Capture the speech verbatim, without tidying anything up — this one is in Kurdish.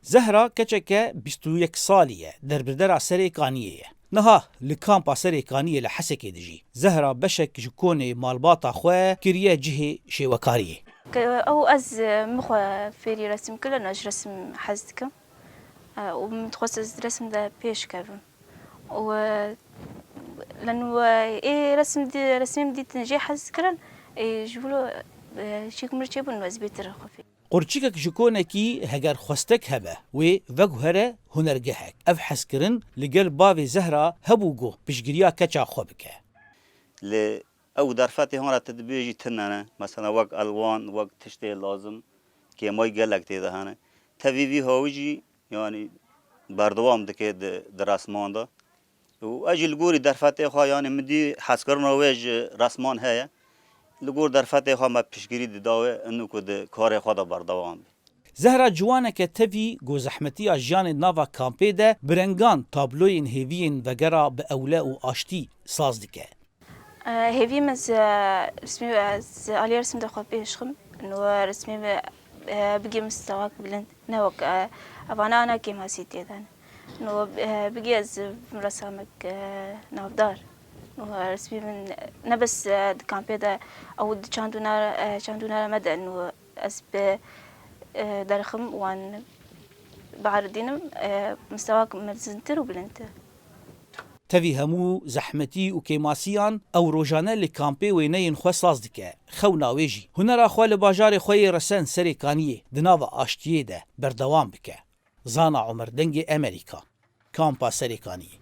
Zehra keçeke bîst û yek salî ye, derbidera Serê Kaniyê ye. Niha li kampa Serê Kaniyê li Hesekê dijî. Zehra beşek ji konê malbata xwe kiriye cihê şêwekariyê. Ke-, ew ez, e, min xwe fêrî resim kirin, ez ji resim hez dikim. E, û min dixwest ez di resim de pêş kevim. Û, e, len we ê resim di-, resmê min dîtin jê hez kirin, ê ji wilo, e, şîk mir çêbûn ez bêtir xwe fêr. Qurçikek ji konekî heger xwestek hebe, wê veguhere hunergehek. Ev hezkirin li gel bavê Zehra hebû ku piştgiriya keça xwe bike. Lê ew derfetê hon re tu dibêjî tune ne. Mesela wek elwan, wek tiştê lazim, kêmayî gelek tê de hene. Tevî vî hawî jî, yanî, berdewam dike di, di resman de. Û ez jî li gorî derfetê xwe, yanî min dî hezkirina wê ji resman heye. Li gor derfetê xwe me piştgirî dida wê, inu ku di karê xwe de berdewam be. Zehra ciwaneke tevî ku zehmetiya jiyanê nava kampê de bi rengan tabloyên hêviyên vegera bi ewle û aştî saz dike. E, hêvî min ez, e, resmî, ez aliyê resim de xwe pêş xim. No resmê min, e, bigê mistewak bilind. Ne wek, e, evana ana kêmasî tê de ne. No, e, bigê ez bim resamek, e, navdar. No, resmî min ne bes, e, di kampê de ew di çandûna, e, çandûna me de, no, ez bi, e, derxim wan biaridînim, e, mistewak mezintir û bilindtir. Tevî hemû zehmetî û kêmasiyan ew rojane li kampê wêneyên xwe saz dike. Xewna wê jî hunera xwe li bajarê xwe yê resen Serê Kaniyê di nava aştiyê de berdewam bike. Zana Omer, Dengê Emerîka, Kampa Serê Kaniyê.